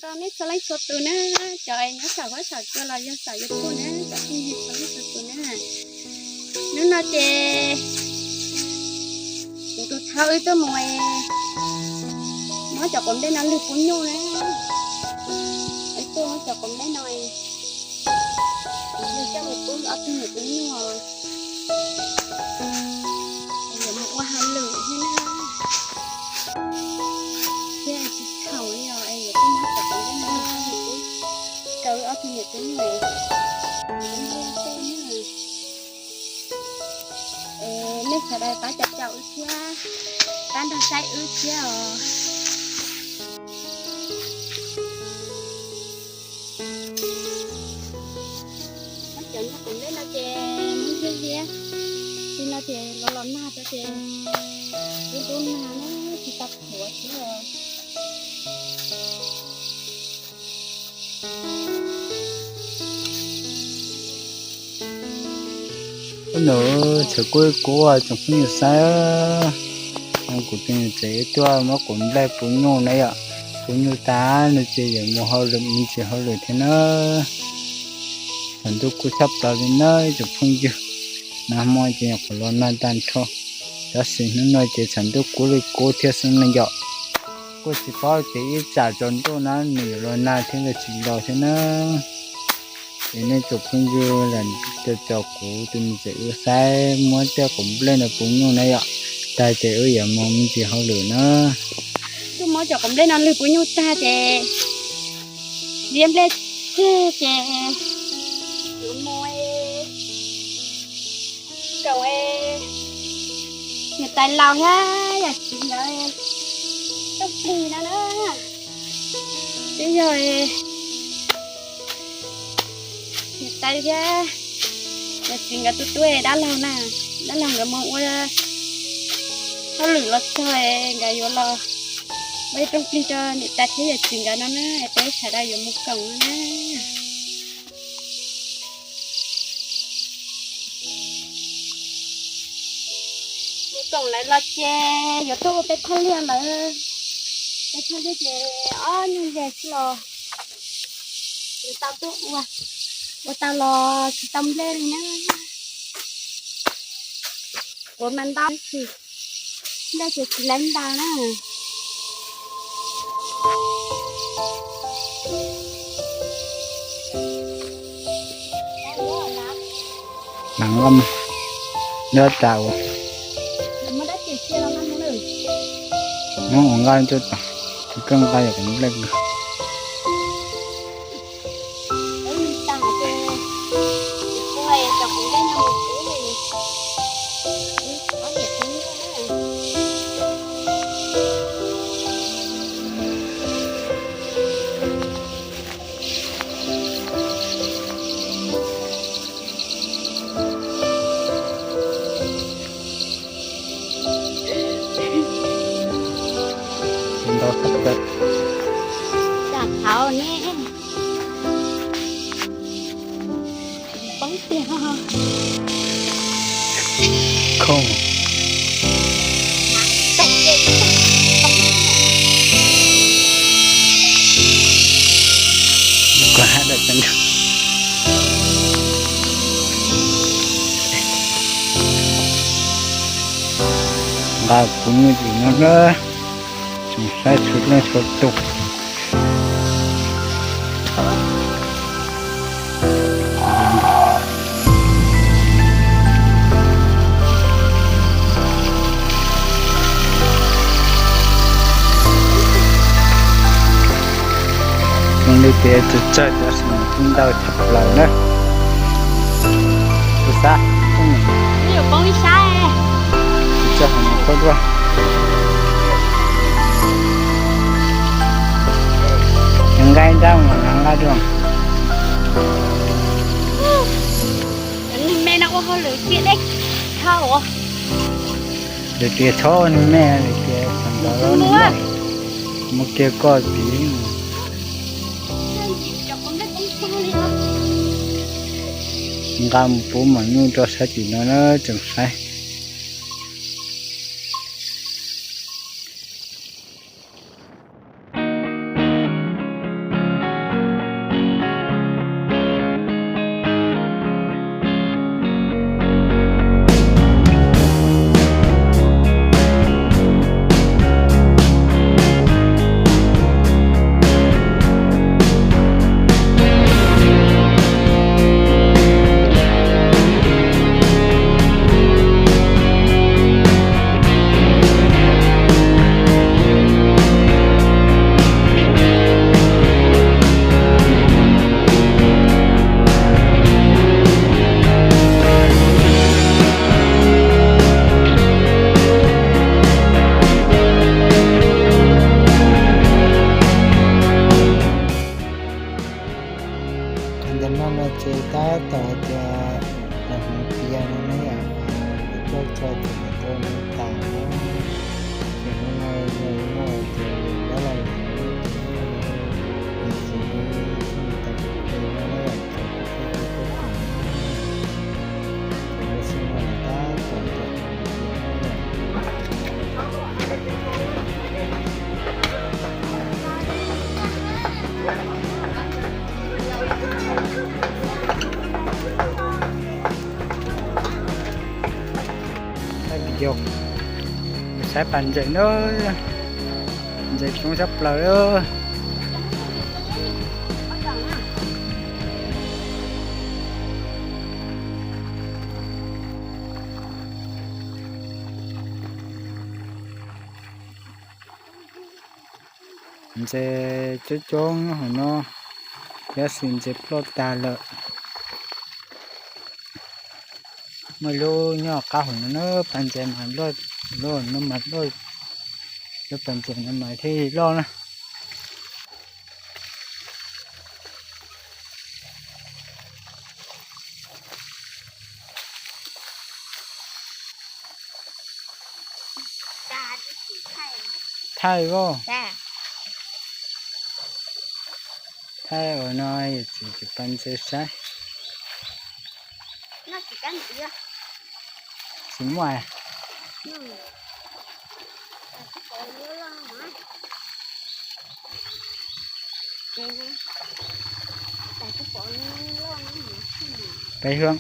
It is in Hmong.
Rau nej txhua leej txhua tus na, cov nyob saum huab saum cua los yog saum YouTube na, cov phooj ywg txhua leej txhua tus na. Hnub no ces kuv tus thawj wb tuaj mus muab cov quav nplej no lwg pub nyuj na. Wb tuaj muab cov quav nplej no lwg coj mus pub ob tug niam tub nyuj, yuav mus ua hauj lwm thiab na. Thiab tsis txhaum li os, es yuav tuaj muab cov quav nplej no lwg pub rau wb ob tug niam tub nyuj. Nej sawv daws pab caum caum wb thiab, pab nrog saib wb thiab os. Cov nplej no ces muab liab liab, li no ces los los nag rau ces dub dub nag na, tsis tau qhuav thiab os. Hnub no tshawv kub kub tsoom phooj ywg saib, kuv tus niam tsev tuaj muab quav nplej pub nyuj na yom, pub nyuj tag no ces yuav mus hauj lwm me ntsis hauj lwm thiab na. Tshav ntuj kub tshaj plaws li na tsoom phooj ywg, nag hmo ces nyuam qhuav los nag tag nrho, tab sis hnub no ces tshav ntuj kub li kub thiab xwb ne yom. Kuj tsis paub tias ib tsam tsaus ntuj no nws yuav los nag thiab los tsis los thiab na. Es nej tsoom phooj ywg lam caum caum kuv tus niam tsev wb saib muab tej quav nplej no pub nyuj na yom, tag ces wb yuav mus me ntsis hauj lwm na. Tuaj muab cov quav nplej no lwg pub nyuj tag ces liab nplej tseg ces yuav mus koom niam tais laus thiab yawm txiv nkawd rooj plig no na. Twb yog niam tais thiab yawm txiv nkawd tus tub dab laug na, dab laug nkawd mus ua hauj lwm los txog nkawd yuav los ua rooj plig rau niam tais thiab yawm txiv nkawd no na, peb sawv daws yuav mus koom no na. Mus koom lawv los ces yuav tuaj ua peb thaj liaj lawm. Peb thaj liaj ces ob nyuag ntses xwb los yuav tau tuaj ua, ua tau los tsis tau nplej li na. Kuv mas ntau tsis, nplej ces tsis laib ntau na. Nqa nyob tas ua, nqa tuaj tas, koj nqa yog kuv nplej. Ntau tshaj plaws. Tam thaum ne, poob tiag. Khoo. Koj hab dawm tseeb. Nqa kuv nyuj tim no na, tseem saib txhua leej txhua tus. Zoo li tias tsis tsawg cov xwm tub ntawd tshaj plaws na. Tus xav, yuav poob ib sab, tsis tsawg hov mus khaub duaj. Nqa ib nrab mas nqa dua. Nws me no ua hauj lwm tiam dej thaum. Lwm tiam txhob nws me, lwm tiam txhob ntawd los nws me. Muab kiag koj tid. Nqa mus pub maum nyuj rau sab tim no na tsoom saib. Saib pas ntses na, ntses coob tshaj plaws. Ntses coob coob hauv no, tab sis ntses ploj tag lawm. Muaj lub nyob qab hauv no na, pas ntses mas loj, lub no mas loj, lub pas ntses no mas thiaj loj na. Thaij os, thaij os no, yus tsis, tsis pas ntses saib. Tsis muaj. Peb Hương.